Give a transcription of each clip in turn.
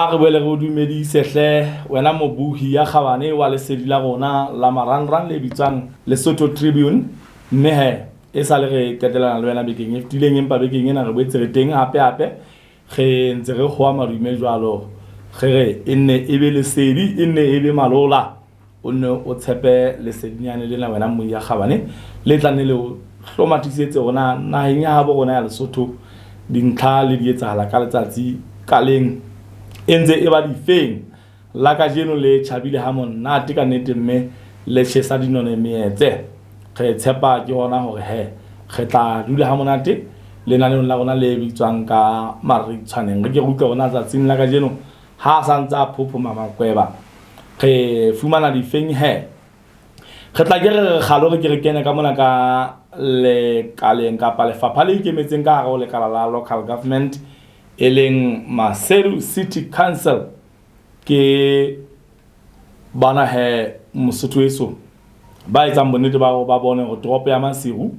A re boele re o dumedise hle wena mobohi ya kgabane wa lesedi la rona la marangrang le bitswang Lesotho Tribune. Mme he e sa le re qetelana le wena bekeng e fetileng, empa bekeng ena re boetse re teng hape hape re ntse re kgowa madume jwalo, re re e nne e be lesedi, e nne e be malola. O nne o tshepe lesedinyane lena wena mmohi ya kgabane le tla nne le o hlomathisetse hore na naheng ya habo rona ya Lesotho dintlha le di etsahala ka letsatsi ka leng e ntse e ba difeng. La kajeno le tjhabile ha monate ka nnete mme le tjhesa dinone meetse. Re tshepa ke hona hore he re tla dula ha monate lenaneong la rona le bitswang ka Maritshwaneng. Re ke re utlwe hore na tsatsing la kajeno ha a sa ntse a phophoma makweba re fumana difeng he. Re tla ke re re kgalo re ke re kene ka mona ka lekaleng kapa lefapha le ikemetseng ka hare ho lekala la local government e leng Maseru City Council. Ke bana he Mosotho eso ba etsang bonnete ba hore ba bone hore toropo ya Maseru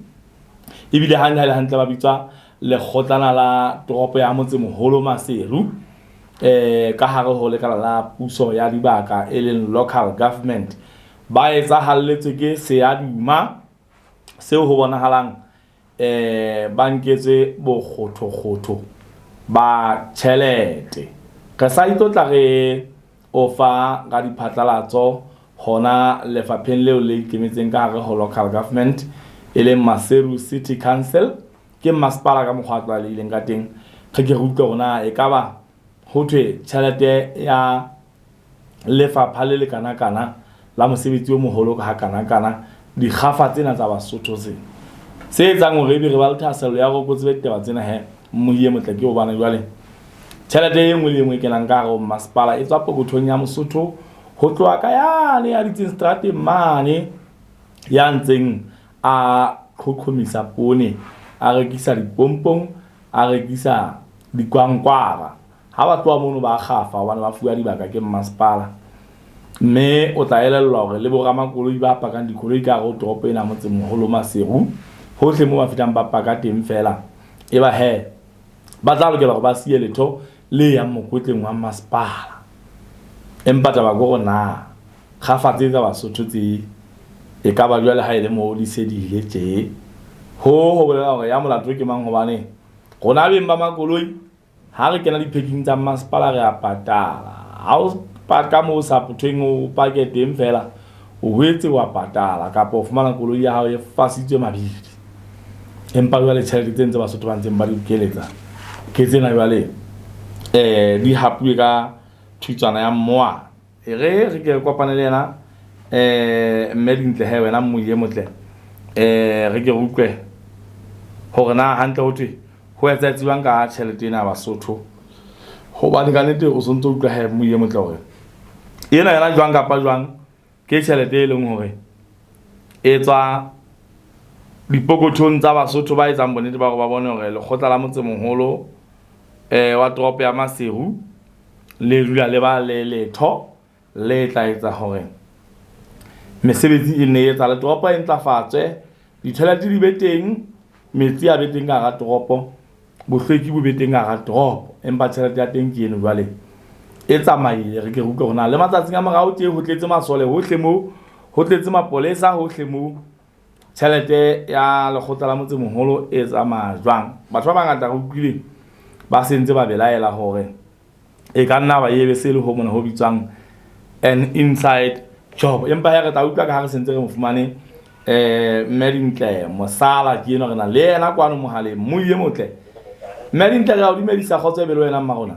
ebile hantle le hantle ba bitswa lekgotlana la toropo ya motsemoholo Maseru ka hare ho lekala la puso ya dibaka e leng local government. Ba etsahalletswe ke seaduma seo ho bonahalang ba nketswe bokgothokgotho ba tjhelete. Re sa itlo tla re o fa ka diphatlalatso hona lefapheng leo le ikemetseng ka hare ho local government e leng Maseru City Council. Ke mmasepala ka mokgwa a tlwaelehileng ka teng. Re ke re utlwe hore na ekaba ho thwe tjhelete ya lefapha le le kana-kana la mosebetsi o moholo ka ha kana-kana dikgafa tsena tsa Basotho se se etsang hore ebe re ba le thahasello ya hore o tsebe ditaba tsena he mmohi e motle ke hobane jwale tjhelete e nngwe le e nngwe e kenang ka hare ho mmasepala e tswa pokothong ya Mosotho ho tloha ka yane ya ditseng strateng mane ya ntseng a qhoqhomisa poone, a rekisa dipompong, a rekisa dikwankwara. Ha ba tloha mono ba kgafa hobane ba fuwa dibaka ke mmasepala. Mme o tla elellwa hore le boramakoloi ba pakang dikoloi ka hare ho toropo ena motsemoholo Maseru, hohle moo ba fetang ba paka teng feela, e ba he ba tla lokela hore ba siye letho le yang mokotleng wa mmasepala. Empa taba ke hore na kgafa tse tsa Basotho tse e ka ba jwale ha e le moo di se di ile tje. Hoo ho bolela hore ya molato ke mang hobane rona beng ba makoloi ha re kena di-parking tsa mmasepala re a patala. Ha o paka moo o sa thweng o pake teng feela, o boetse wa patala kapa o fumana koloi ya hao e fasitswe mabidi. Empa jwale tjhelete tse ntse Basotho ba ntseng ba di bokeletsa ke tsena jwale di hapuwe ka thutswana ya mmoa. E re re ke re kopane le yena mme Dintle he wena mmohi e motle re ke re utlwe hore na hantle ho thwe ho etsahetse jwang ka tjhelete ena ya Basotho. Hobane ka nnete o sontso utlwa he mmohi e motle hore ena yona jwang kapa jwang ke tjhelete e leng hore e tswa dipokothong tsa Basotho ba etsang bonnete ba hore ba bone hore lekgotla la motsemoholo wa toropo ya Maseru le dula le ba le letho le tla etsa hore mesebetsi e nne e etsahale, toropo e ntlafatswe, di-toilet di be teng, metsi a be teng ka hara toropo, bohlweki bo be teng ka hara toropo. Empa tjhelete ya teng ke eno jwale e tsamaile. Re ke re utlwe hore na le matsatsing a morao tje ho tletse masole hohle moo, ho tletse mapolesa hohle moo. Tjhelete ya lekgotla la motsemoholo e tsamaya jwang? Batho ba bangata re utlwile ba sentse ba belaela hore e ka nna ba ebe se le ho mona ho bitswang an inside job. Empa he re tla utlwa ka ha re sentse re mo fumane mme Dintle Mosala ke enwa re na le yena kwano mohaleng. Mmohi e motle. Mme Dintle re a o dumedisa, kgotso e be le wena mma rona.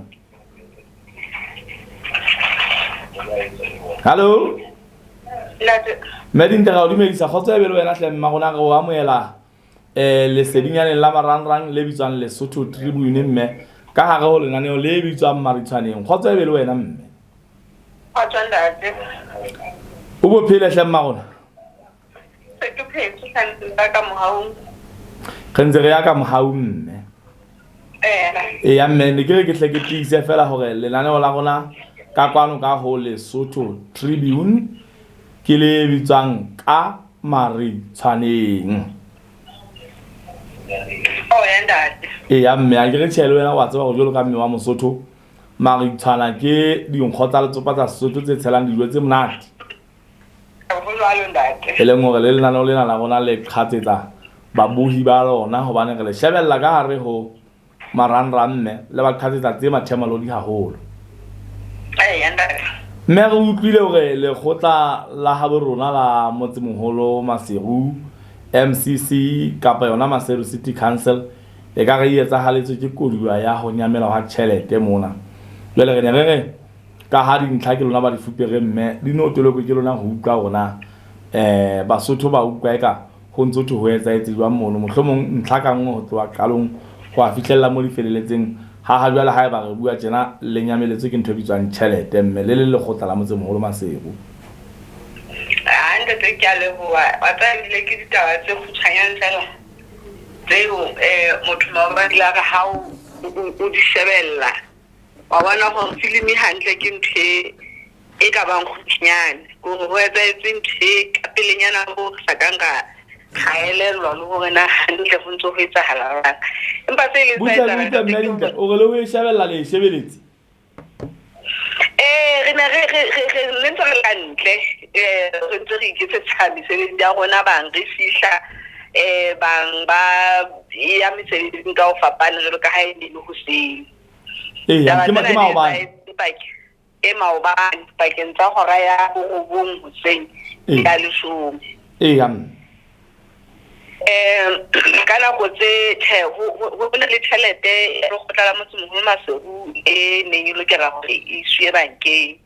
Hallo? Mme Dintle re a o dumedisa, kgotso e be le wena hle mma rona, re o amohela lesedinyaneng la marangrang le bitswang Lesotho Tribune mme ka hare ho lenaneo le bitswang Maritshwaneng. Kgotso e be le wena mme. Kgotso ntate. O bo phele hle mma rona. Se ke phetse hantle ba ka mohaung. Re ntse re ya ka mohau mme. Eya mme ne ke re ke hle ke tiise fela hore lenaneo la rona ka kwano ka ho Lesotho Tribune ke le bitswang ka Maritshwaneng. Oh ya ntate. Eya mme a ke re tjhe le wena wa tseba hore jwalo ka mme wa Mosotho. Maritshwana ke dinkgo tsa letsopa tsa Sesotho tse tshelang dijo tse monate. Ho jwalo ntate. E leng hore le lenaneo lena la rona le qhatsetsa babohi ba lona hobane re le shebella ka hare ho marangrang mme le ba qhatsetsa tse mathemalodi haholo. Eya ntate. Mme re utlwile hore lekgotla la habo rona la motsemoholo Maseru MCC kapa yona Maseru City Council e ka re e etsahaletswe ke koduwa ya ho nyamela hwa tjhelete mona. Jwale re ne re re ka ha dintlha ke lona ba di fupere mme di no tolokwe ke lona ho utlwa hore na Basotho ba utlwa eka ho ntso thwe ho etsahetse jwang mono. Mohlomong ntlha ka nngwe ho tloha qalong ho a fihlella mo di feleletseng. Ha ha jwale haeba re bua tjena le nyameletswe ke ntho e bitswang tjhelete mme le le lekgotla la motsemoholo Maseru. Ha ntate ke a leboha. Wa tseba ebile ke ditaba tse kgutshwanyane fela tseo motho maobane ile a re ha o di shebella wa bona gore filimi hantle ke ntho e e ka bang kgutshwanyane. Ke hore ho etsahetse ntho e ka pelenyana ho re sa kang ra ra elellwa le hore na hantle ho ntse ho etsahala jwang. Empa se ileng sa Butle etsahala butle ntate mme ke Dintle, hore o re le ho e shebella le e shebeletse? Ee, re ne re re re re ne ntse re le ntle re ntse re iketsetsa mesebetsi ya rona bang re fihla bang ba ya mesebetsing ka ho fapana jwalo ka ha e ne le hoseng. Eya, Taba ke tsena di maobane. etsahetse e maobane pakeng tsa hora ya borobong hoseng Ee. ya leshome. Eya mme. Ka nako tse tjhe ho na le tjhelete ya lekgotla la motsemoholo Maseru e neng e lokela hore e iswe bankeng.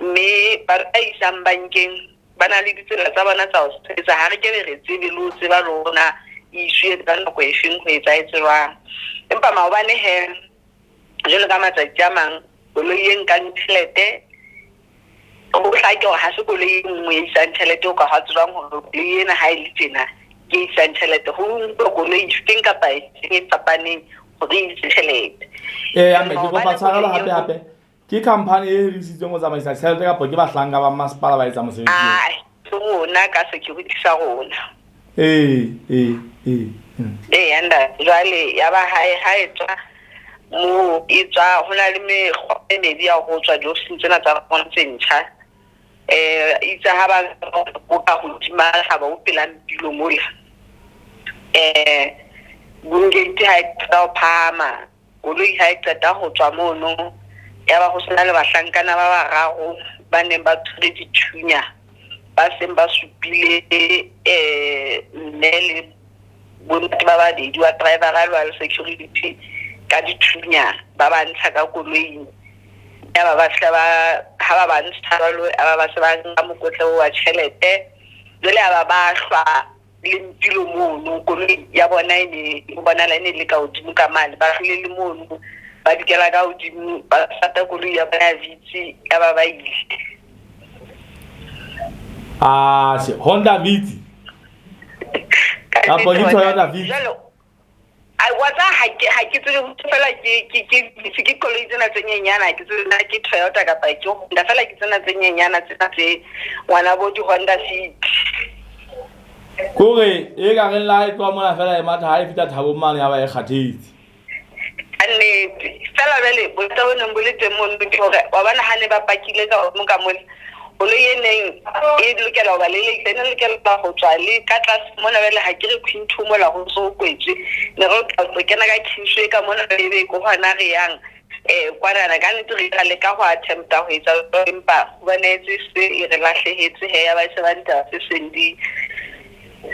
Mme ba ba isang bankeng ba na le ditsela tsa bona tsa ho sebetsa. Ha re kebe re tsebe le ho tseba le hore na e iswe ka nako e feng ho etsahetse jwang. Empa maobane he jwalo ka matsatsi a mang koloi e nkang tjhelete ho hlake hore ha se koloi e nngwe e isang tjhelete o ka hwa tsebang hore koloi ena ha e le tjena ke isang tjhelete. Ho nkuwa koloi efeng kapa efeng e fapaneng hore e ise tjhelete. Eya mme ke kopa Maobane tshwarelo koloi hape eo hape. Ke company e hirisitsweng ho tsamaisa tjhelete kapa ke bahlanka ba masepala ba etsa mosebetsi oo? Ai, ke rona ka security sa rona. Ee, ee, ee. Eya ntate, jwale ya ba hae ha e tswa moo e tswa ho na le mekgwa e medi ya ho tswa diofising tsena tsa rona tse ntjha. Itse ha ba ka hodima thaba o pela mpilo mola. Bungate ha e qeta ho phahama, koloi ha e qeta ho tswa mono, ya ba ho sena le bahlankana ba bararo ba neng ba tshwere dithunya, ba seng ba supile mme le bontate ba babedi wa driver le wa security ka dithunya ba ba ntsha ka koloing. Ya ba ba fihla ba ha ba ba ntsha jwalo, ya ba ba se ba nka mokotla oo wa tjhelete. Jwale ya ba ba hlwa le mpilo mono, koloi ya bona e ne e bonahala e ne le ka hodimo ka mane. Ba hlwile le mono, ba dikela ka hodimo, ba sata koloi ya bona ya Vitz, ya ba ba ile. Ah, Honda Vitz. Ka Kapa ke nnete Toyota Honda Vitz. Jwale, ai, wa tseba ha ke, ha ke tsebe ho fela ke, ke, ke, ke, ke koloi tsena tse nyenyana, ha ke tsebe na ke Toyota kapa ke Honda, fela ke tsena tse nyenyana tsena tse ngwana bo di Honda Fit. Kore e ka reng la e tloha mona fela e matha ha e fihla thabong mane ya ba e kgathetse. Ka nnete. Fela jwale bothata bo neng bo le teng mono ke hore wa bona ha ne ba pakile ka hodimo ka mona, koloi e neng e lokela ho ba lelekisa, e ne lokela ho tswa le ka tlase mona. Jwale ha ke re Quinto mola ho so ho kwetswe, ne re lokela ho kena ka Kingsway ka mona, ebe ko hona re yang kwanana. Ka nnete re ile ra leka ho attempta ho etsa jwalo, empa ho bonahetse se e re lahlehetse he, ya ba e se ba ditaba tse seng di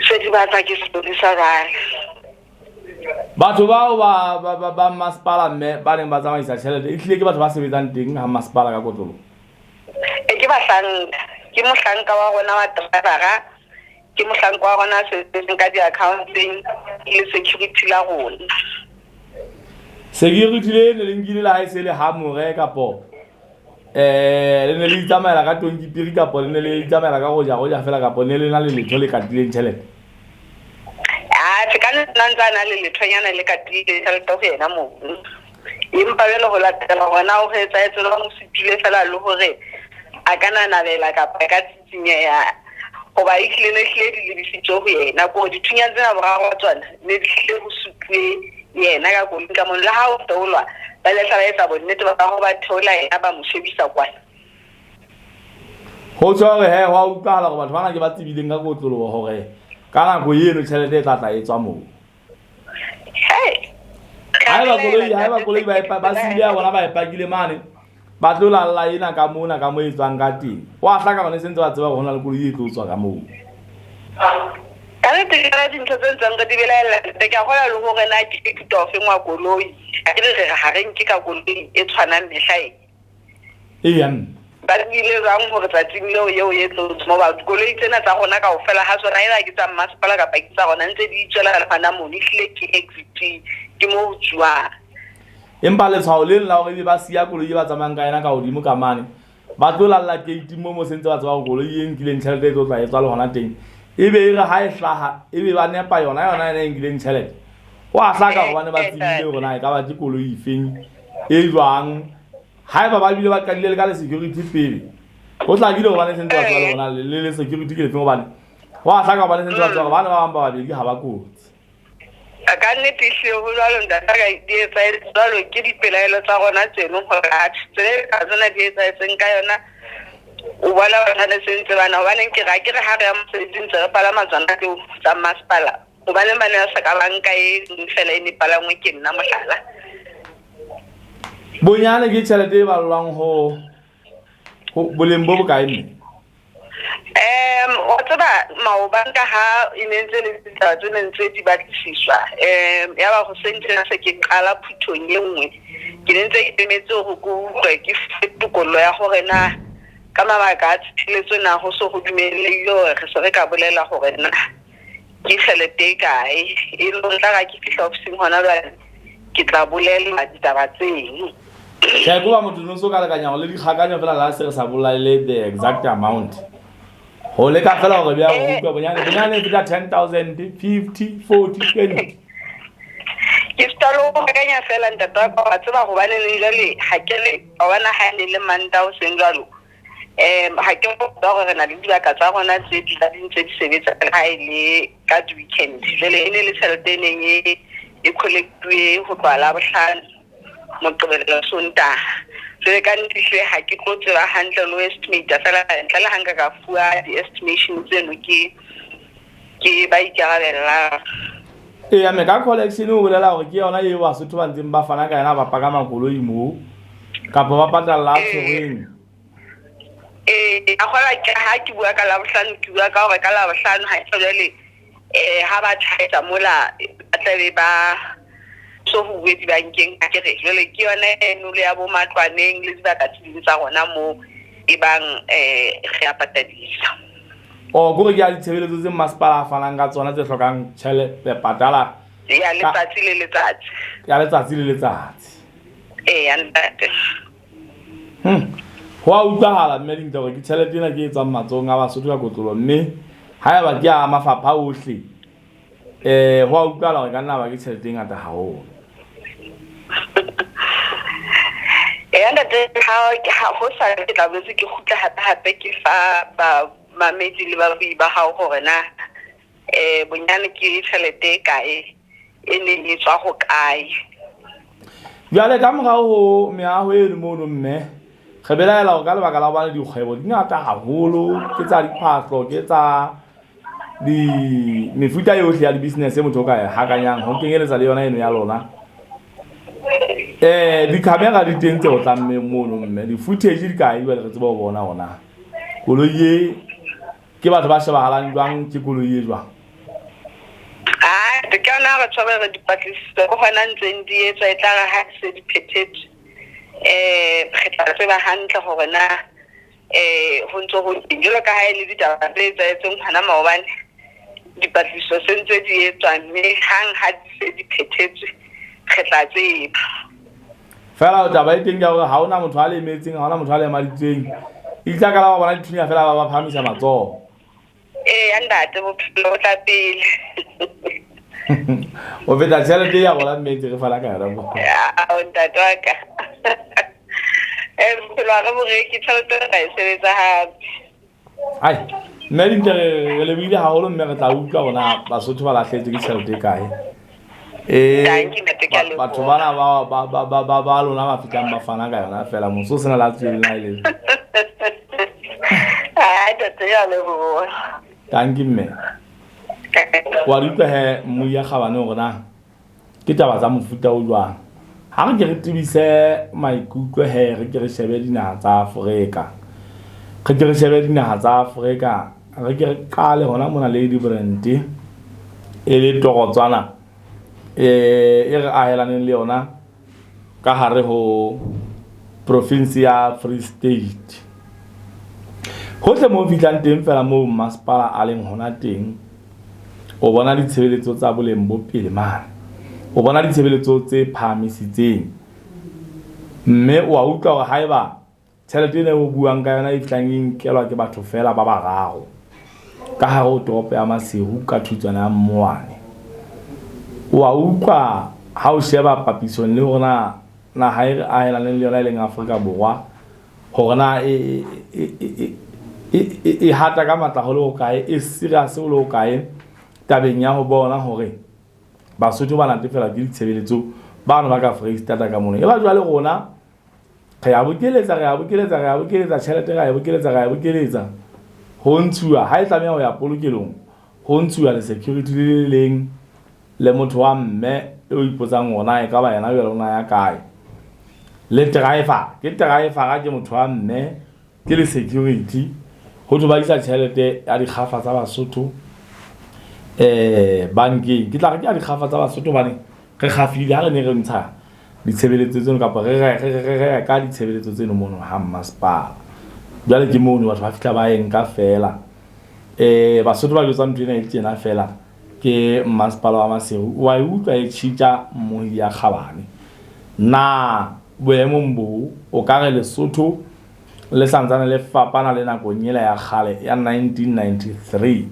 se di batla ke sepolesa jwale. Batho bao ba, ba, ba, ba masepala mme ba neng ba tsamaisa tjhelete e hlile ke batho ba sebetsang teng ha masepala ka kotloloho? E, ke bahlanka. Ke mohlanka wa rona wa driver-a, ke mohlanka wa rona a sebetsang ka di-accounting le security la rona. Security le ne le nkile la hae se le hamore kapo le ne le itsamaela ka tonki piri kapo le ne le itsamaela ka roja roja fela kapo ne le na le letho le katileng tjhelete? Atjhe, ka nna ntse a na le lethonyana le katileng tjhelete ho yena mono. Empa jwale ho latela hore na ho etsahetse jwang, o supile fela le hore a ka nanabela kapa a ka tsitsinyeha, hoba e hlile ne hlile di lebisitswe ho yena. Ke hore dithunya tsena boraro ba tsona ne di hlile ho supuwe yena ka koloi ka mono. Le ha o theolwa Ba ile hla ba etsa bonnete ba ho ba theola yena ba mo shebisa kwana. Ho tjho hore he, ho a utlwahala hore batho bana ke ba tsebileng ka kotloloho hore ka nako eno tjhelete e tla tla e tswa moo. Hey. Haeba koloi ba siile ya bona ba e pakile mane, ba tlo lalla ena ka mona ka mo e tswang ka teng. O a hlaka hore ne sentse ba tseba hore ho na le koloi e tlo tswa ka moo. Ka nnete ke tsona dintho tse ntseng re di belaella ntate. Ke a kgolwa le hore na ke mofuta ofeng wa koloi. Ha ke re re ha re nke ka koloi e tshwanang mehla e. Eya mme. Ba tsebile jwang hore tsatsing leo eo e tlo tswa? Hoba dikoloi tsena tsa rona kaofela ha tsona, eba ke tsa mmasepala kapa ke tsa rona, ntse di itswela hona mono. Ehlile ke exit, ke mo ho tsuwang. Empa letshwao leno la hore ebe ba siya koloi e ba tsamayang ka yona ka hodimo ka mane, ba tlo lalla gate mo mo sentse ba tseba hore koloi e nkileng tjhelete e tlo tla e tswa le hona teng. Ebe e re ha e hlaha, ebe ba nepa yona e nkileng tjhelete. Ho a hlaka hobane ba tsebile hore na e ka ba ke koloi efeng e jwang. Haeba ba bile ba qadile le ka le security pele, ho hlakile hobane sentse ba tseba le hore na le security ke lefeng, hobane ho a hlaka hobane sentse ba tseba hore bana ba bang ba babedi ha ba kotsi. Ka nnete ehlile ho jwalo ntate ka di etsahetse jwalo, ke dipelaelo tsa rona tseno hore atjhe tsela e ka tsena di etsahetseng ka yona, o bona batho ne sentse bana. Hobaneng ke re ha ke re ha re ya mosebetsing ntse re palama tsona tseo tsa masepala, hobaneng ba ne ba sa ka ba nka e nngwe fela e ne palangwe ke nna, mohlala? Bonyane ke tjhelete e ballwang ho boleng bo bokae mme? Wa tseba maobane ka ha e ne ntse le ditaba tse neng tse di batlisiswa, ya ba hoseng tjena se ke qala phuthong e nngwe, ke ne ntse ke emetse hore ke utlwe ke fuwe tokollo ya hore na ka mabaka a tshireletso na ho so ho dumelehile hore re se re ka bolela hore na ke tjhelete e kae. E le hore tla ra ke fihla ofising hona jwale, ke tla bolela ditaba tseno. Tjhe, ke hoba motho no so ka lekanya hore le dikgakanyo fela la se re sa bolele the exact amount. Ho leka fela hore bja ho utlwa bonyane e feta 10,000, 50, 40, 20. Ke sitwa le ho akanya fela ntate wa ka, wa tseba hobaneng jwale ha ke re wa bona ha e ne le Mantaha hoseng jwalo, ha ke ba hore re na le dibaka tsa rona tse dula di ntse di sebetsa ha e le ka di-weekend. Jwale e ne le tjhelete e neng e collectuwe ho tloha Labohlano, Moqebelo, Sontaha. Jwale ka nnete hle ha ke tlo tseba hantle le ho estimate fela ntle le ha nka ka fuwa di-estimation tseno ke ba ikarabellang. Eya mme, ka collection o bolela hore ke yona eo Basotho ba ntseng ba fana ka yona, ba paka makoloi moo kapa ba patalla a tshwerweng. Ee, a kgola ke ha ke bua ka Labohlano, ke bua ka hore ka Labohlano ha e jwale ha ba tjhaetsa mola ba tlabe ba so ho bue dibankeng, ha ke re jwale ke yona eno le ya bo matlwaneng le dibaka tse ding tsa rona moo e bang re a patadisa. O kore ke ya ditshebeletso tse masepala a fanang ka tsona tse hlokang tjhelete patala ya letsatsi le letsatsi. Ya letsatsi le letsatsi. Ee ntate. Ho a utlwahala mme Dintle hore ke tjhelete ena ke e tswang matsohong a Basotho ka kotlolo, mme haeba ke a mafapha ohle, ho a utlwahala hore ka nna ba ke tjhelete e ngata haholo. Eya ntate, ha ho sa ke tla boetse ke kgutla hape hape ke fa bamamedi le babui ba hao hore na bonyane ke tjhelete e kae e neng e tswa ho kae. Jwale ka morao ho meaho eno mono mme, re belaela hore ka lebaka la hobane dikgwebo di ngata haholo, ke tsa diphahlo, ke tsa di mefuta yohle ya di-business e motho o ka e hakanyang, ho kenyeletsa le yona eno ya lona. Di-camera di teng tse otlang mme mono mme, di-footage di kae jwale re tsebe ho bona hore na koloi e ke batho ba shebahalang jwang, ke koloi e jwang? Ah, ke yona re tshwere re dipatlisiso ke hona ntseng di etswa, e tla re ha se di phethetswe re tla tseba hantle hore na ho ntso ho teng. Jwalo ka ha e le ditaba tse etsahetseng hona maobane, dipatlisiso se ntse di etswa mme hang ha di se di phethetswe re tla tseba. Fela taba e teng ke hore ha hona motho a lemetseng, ha hona motho a lemaditsweng. Itla ka la ba bona dithunya fela ba phahamisa matsoho. Ee ntate, bophelo bo tla pele. O feta tjhelete ya rona mme ntse re fana ka yona mo. Ao ntate wa ka. Bophelo ha re bo reke, tjhelete re tla e sebetsa hape. Ai, mme Dintle re lebohile haholo mme re tla utlwa hore na Basotho ba lahlehetswe ke tjhelete e kae. Eh, batho bana ba lona ba fihlang ba fana ka yona fela moso o sena la tswele na ile. Tanki mme. Wa di utlwa he mmu ya kgabane hore na ke taba tsa mofuta o jwang. Ha re ke re tebise maikutlo he re ke re shebe dinaha tsa Afrika. Re ke re shebe dinaha tsa Afrika, re ke re qale hona mona Ladybrand e le torotswana e re ahelaneng le yona ka hare ho province ya Free State. Hohle moo fihlang teng fela moo mmasepala a leng hona teng, o bona ditshebeletso tsa boleng bo pele mane. O bona ditshebeletso tse phahamisitseng. Mme o a utlwa hore haeba tjhelete ena o buang ka yona e fihlang e nkelwa ke batho feela ba bararo ka hare ho toropo ya Maseru ka thutswana ya Mmoane. O a utlwa ha o sheba papisong le hore na naha e re ahelaneng le yona e leng Afrika Borwa hore na e hata ka matla ho le hokae, e serious ho le hokae tabeng ya ho bona hore Basotho ba natefelwa ke ditshebeletso bano ba ka Foreisetata ka mono. E ba jwale rona re a bokeletsa, re a bokeletsa, re a bokeletsa tjhelete, re a e bokeletsa, re a e bokeletsa. Ho ntshuwa ha e tlameha ho ya polokelong, ho ntshuwa le security le le leng le motho wa mme e o ipotsang hore na ekaba yena jwale o na ya kae. Le driver, ke driver ke motho wa mme, ke le security. Ho thwe ba isa tjhelete ya dikgafa tsa Basotho bankeng. Ke tla re ke ya dikgafa tsa Basotho hobane re kgafile ha re ne re ntsha ditshebeletso tseno kapa re reka ditshebeletso tseno mono ha mmasepala. Jwale ke mono batho ba fihla ba e nka feela. Basotho ba jwetsa ntho ena e tjena feela ke mmasepala wa Maseru. Wa e utlwa e tjhitja mmohi ya kgabane. Na boemong bo o ka re Lesotho le santsane le fapana le nakong ela ya kgale ya 1993?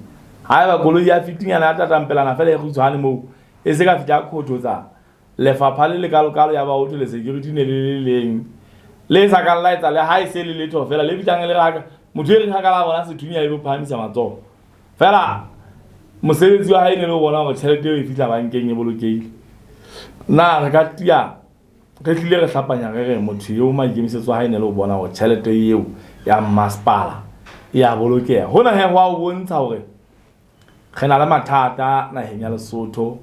Haeba koloi ya fitinyana ya tatampelana feela e kgutshwane moo e se ka fihla ya khothotsa lefapha le lekalokalo ya ba ho thwe le security ne le le leng le sa kang la etsa le ha e se le letho feela le fihlang le raka motho e reng ha ka la bona sethunya e bo phahamisa matsoho feela mosebetsi wa hae ne le ho bona hore tjhelete eo e fihla bankeng e bolokehile. Na re ka tiya re hlile re hlapanya re re motho eo maikemisetso a hae ne le ho bona hore tjhelete eo ya mmasepala e a bolokeha? Hona he ho a o bontsha hore re na le mathata naheng ya Lesotho.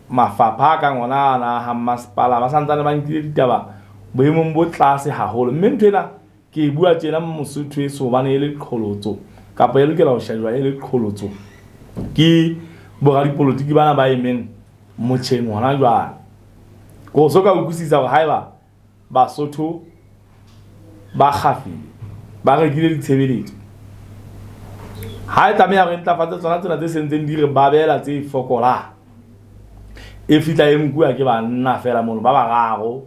Mafapha a kang ona ana ha mmasepala ba santsane ba nkile ditaba boemong bo tlase haholo. Mme ntho ena ke e bua tjena Mosotho eso hobane e le qholotso kapa e lokela ho shejwa e le qholotso ke boradipolotiki bana ba emeng motjheng hona jwale. Ko so ka utlwisisa hore haeba Basotho ba kgafile, ba rekile ditshebeletso, ha e tlameha re ntlafatse tsona tsena tse sentseng di re babela tse fokolang, e fihla e nkuwa ke banna feela mono ba bararo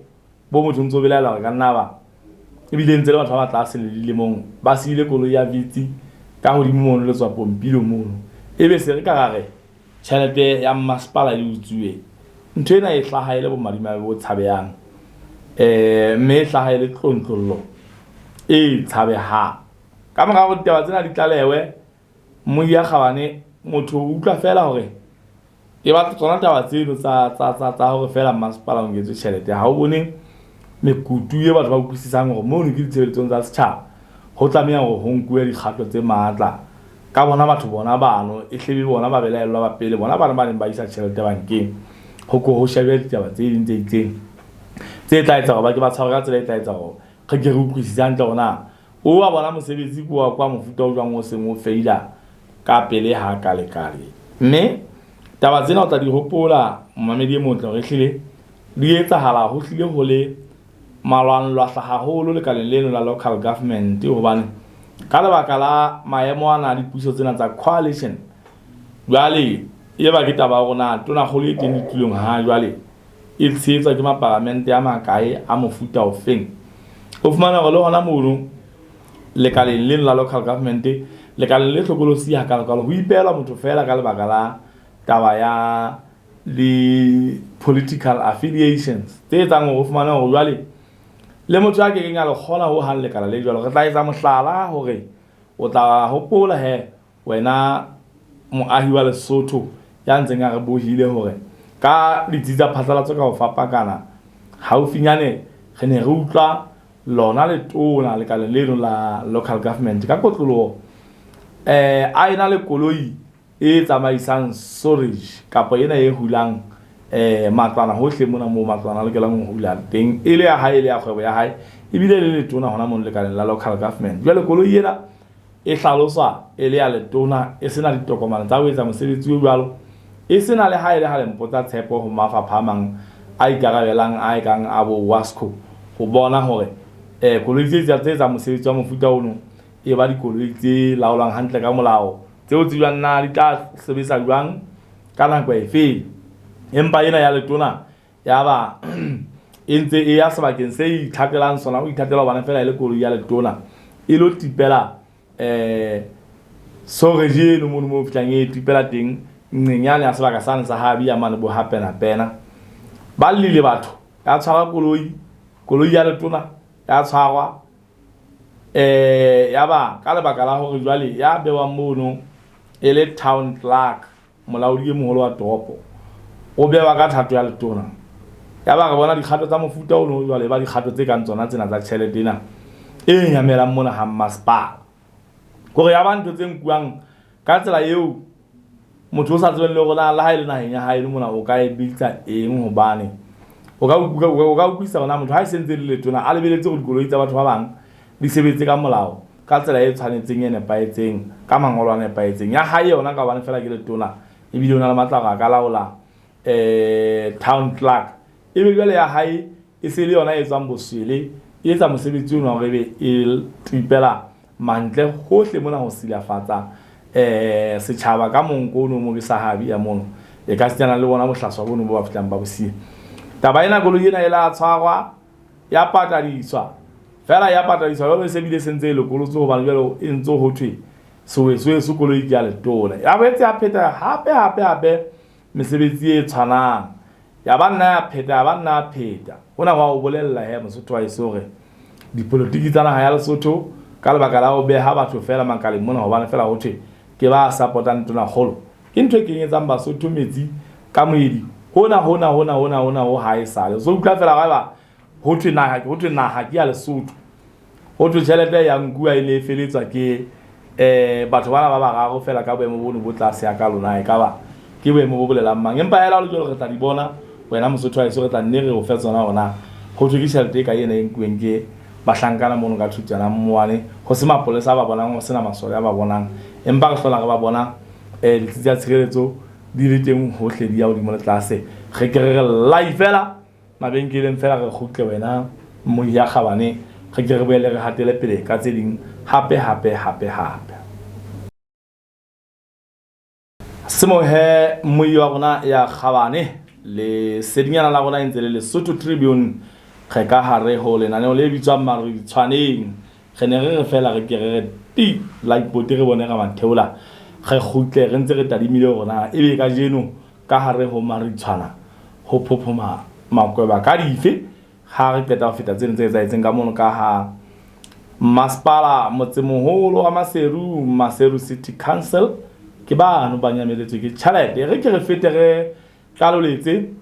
bo motho ntso belaela hore ka nna ba ebile ntse le batho ba ba tlase le dilemong ba siile koloi ya vitsi ka hodimo mono le tswa pompilo mono, ebe se re ka ra re tjhelete ya mmasepala e utsuwe. Ntho ena e hlaha e le bomadimabe bo tshabehang, mme e hlaha e le tlontlollo e tshabehang. Ka mora hore ditaba tsena di tlalewe, Mmohi ya kgabane, motho o utlwa feela hore e batla tsona taba tseno tsa hore feela mmasepala o nketswe tjhelete. Ha o bone mekutu e batho ba utlwisisang hore mono ke ditshebeletsong tsa setjhaba, ho tlameha hore ho nkuwe dikgato tse matla ka bona batho bona bano, e hle be bona ba belaellwa ba pele, bona bana ba neng ba isa tjhelete bankeng, ho ko ho shebje ditaba tse ding tse itseng tse tla etsa hore ba ke ba tshwarwe ka tsela e tla etsa hore re ke re utlwisise hantle hore na o wa bona mosebetsi ke wa kwa mofuta o jwang o seng o feila ka pele ha kalekale. Mme taba tsena o tla di hopola momamedi e motle hore ehlile di etsahala ho hlile ho le malwanlwahla haholo lekaleng leno la local government, hobane ka lebaka la maemo ana a dipuso tsena tsa coalition, jwale e ba ke taba ya hore na tonakgolo e teng ditulong ha jwale e tshehetswa ke mapalamente a makae a mofuta ofeng. O fumana hore le hona mono lekaleng leno la local government, lekaleng le hlokolosi hakalokalo, ho ipehelwa motho feela ka lebaka la taba ya di-political affiliations tse etsang hore o fumane hore jwale le motho a kekeng a le kgona ho hang lekala le jwalo. Re tla etsa mohlala hore o tla hopola he wena moahi wa Lesotho ya ntseng a re bohile hore ka ditsi tsa phatlalatso ka ho fapakana haufinyane re ne re utlwa lona letona lekaleng leno la local government ka kotloloho a ena le koloi e tsamaisang storage kapa ena e hulang matlwana hohle mona moo matlwana a lokelang ho hula teng, e le ya hae, e le ya kgwebo ya hae, ebile le letona hona mono lekaleng la local government. Jwale koloi ena e hlaloswa e le ya letona, e sena ditokomane tsa ho etsa mosebetsi o jwalo, e sena le ha e le ha le mpotsa tshepo ho mafapha a mang a ikarabelang a ekang a bo WASCO ho bona hore koloi tse tse etsang mosebetsi wa mofuta ono e ba dikoloi tse laolwang hantle ka molao, tseo tsejwang na di tla sebetsa jwang ka nako efe. Empa ena ya letona ya ba e ntse e ya sebakeng se ithatelang sona, o ithatela hobane fela e le koloi ya letona, e lo tipela soreji eno mono mo fihlang e tipela teng nqeng yane ya sebaka sane sa habi ya mane bo ha pena pena. Ba llile batho, ya tshwara koloi, koloi ya letona ya tshwarwa ya ba ka lebaka la hore jwale ya bewang mono e le town clerk, molaodi e moholo wa toropo, o bewa ka thato ya letona. Ya ba re bona dikgato tsa mofuta ono jwale ba dikgato tse kang tsona tsena tsa tjhelete ena e nyamelang mona ha mmasepala, kore ya ba ntho tse nkuwang ka tsela eo motho o sa tsebeng le hore na le ha e le naheng ya hae mona o ka e bitsa eng, hobane o ka utlwisisa hore na motho ha e sentse le letona a lebeletse hore dikoloi tsa batho ba bang di sebetse ka molao ka tsela e tshwanetseng e nepahetseng ka mangolo a nepahetseng. Ya hae yona ka hobane fela ke letona ebile o na le matla hore a ka laola town clerk, ebe jwale ya hae e se le yona e etswang boswele, e etsa mosebetsi ono hore ebe e tipela mantle hohle mona ho silafatsa setjhaba ka monko ono mobe sa habi ya mono, e ka setsana le bona bohlaswa bono bo ba fihlang ba bosiya. Taba ena koloi ena e la tshwarwa ya patadiswa fela, ya patadiswa jwalo e se bile sentse e lokolotswe hobane jwale e ntse ho thwe sowesoweso koloi ke ya letona. Ya boetse ya pheta hape hape hape mesebetsi e tshwanang, ya ba nna ya pheta, ya ba nna ya pheta. Hona wa o bolella he Mosotho wa heso hore dipolotiki tsa naha ya Lesotho ka lebaka la ho beha batho fela makaleng mona hobane fela ho thwe ke ba supportang tonakgolo, ke ntho e kenyetsang Basotho metsi ka moedi hona hona hona hona hona ho hae sale. So utlwa fela haeba ho thwe naha, ho thwe naha ke ya Lesotho, ho thwe tjhelete ya nkuwa e ne e feletswa ke batho bana ba bararo fela ka boemo bono bo tlase ya ka lona, e ka ba ke boemo bo bolelang mang. Empa hela le jwalo re tla di bona wena Mosotho wa heso, re tla nne re o fe tsona hona ho thwe ke tjhelete e ka ena e nkuweng ke bahlankana mono ka Thutjana Mmoane, ho se mapolesa a ba bonang, ho sena masole a ba bonang, empa re hlola re ba bona ditsi tsa tshireletso di le teng hohle, di ya hodimo le tlase. Re ke re re lai fela mabenkeleng fela re kgutle wena mmohi ya kgabane, re ke re boele re hatele pele ka tse ding hape hape hape hape. Semohe mmohi wa rona ya kgabane, lesedinyana la rona e ntse le Lesotho Tribune, re ka hare ho lenaneo le bitswang Maritshwaneng. Re ne re re fela re ke re re ti la ipote re bone ra matheola, re kgutle re ntse re tadimile hore na ebe kajeno ka hare ho Maritshwana ho phophoma makweba ka dife ha re qeta ho feta tseno tse etsahetseng ka mono ka ha masepala motsemoholo wa Maseru, Maseru City Council, ke bano ba nyameletswe ke tjhelete. Re ke re fete re tlaloletse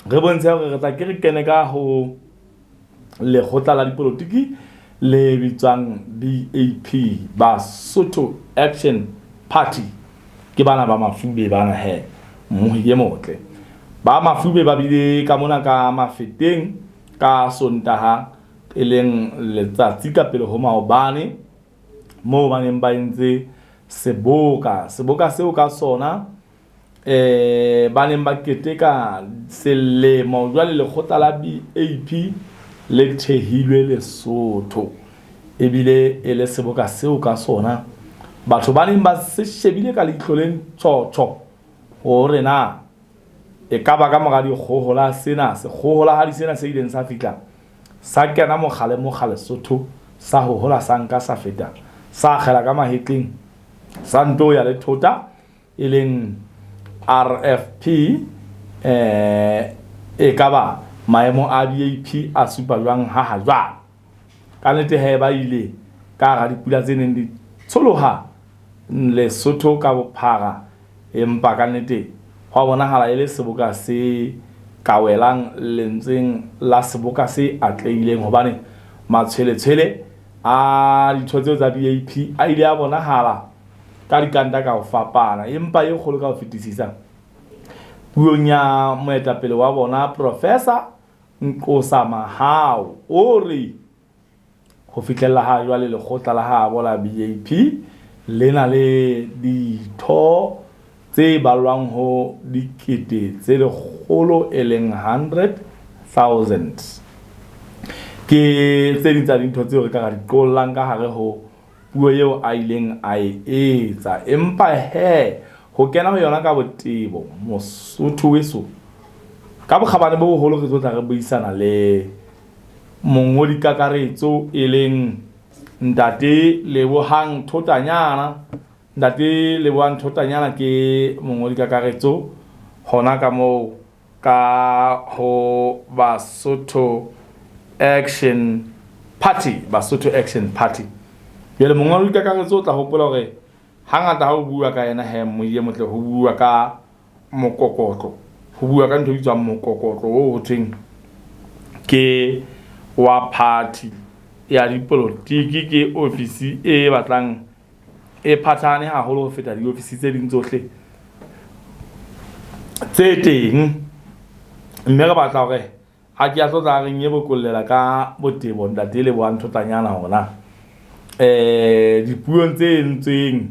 re bontshe hore re tla ke re kene ka ho lekgotla la dipolotiki le bitswang BAP, Basotho Action Party. Ke bana ba Mafube bana he, mmohi e motle. Ba Mafube ba bile ka mona ka Mafeteng ka Sontaha e leng letsatsi ka pele ho maobane, moo ba neng ba entse seboka. Seboka seo ka sona ba neng ba keteka selemo jwale lekgotla la BAP le thehilwe Lesotho, ebile e le seboka seo ka sona batho ba neng ba se shebile ka leihlo le ntjhotjho hore na e ka ba ka mora dikgohola sena, sekgoholahadi sena se ileng sa fihla sa kena mokga le mokga Lesotho, sa hohola sa nka sa feta sa akgela ka mahetleng sa nto ya le thota e leng RFP. E ka ba maemo a BAP a supa jwang ha ha jwale? Ka nnete he ba ile ka hara dipula tse neng di tsholoha Lesotho ka bophara, empa ka nnete Hwa bonahala e le seboka se ka welang lentsweng la seboka se atlehileng hobane matshweletshwele a ditho tseo tsa BAP a ile a bonahala ka dikanta ka ho fapana, empa e kgolo ka ho fetisisa puong ya moetapele wa bona Professor Nqosa Mahao o re ho fihlella ha jwale lekgotla la habo la BAP le na le ditho tse ballwang ho dikete tse lekgolo e leng 100,000. Ke tse ding tsa dintho tseo re ka ra di qollang ka hare ho puo eo a ileng a e etsa. Empa he, ho kena ho yona ka botebo, Mosotho weso, ka bokgabane bo boholo re tlo tla re buisana le mongodi kakaretso e leng Ntate Lebohang Thotanyana. Ntate Lebohang Thotanyana ke mongodi kakaretso hona ka moo ka ho Basotho Action Party, Basotho Action Party. Jwale mongodi kakaretso o tla hopola hore hangata ha o bua ka yena he moye motle ho bua ka mokokotlo, ho bua ka ntho e bitswang mokokotlo o ho thweng ke wa party ya dipolotiki, ke ofisi e batlang e phathahane haholo ho feta diofisi tse ding tsohle tse teng. Mme re batla hore a ke a tlo tla reng e bokollela ka botebo Ntate Lebohang Thotanyana hore na dipuong tse entsweng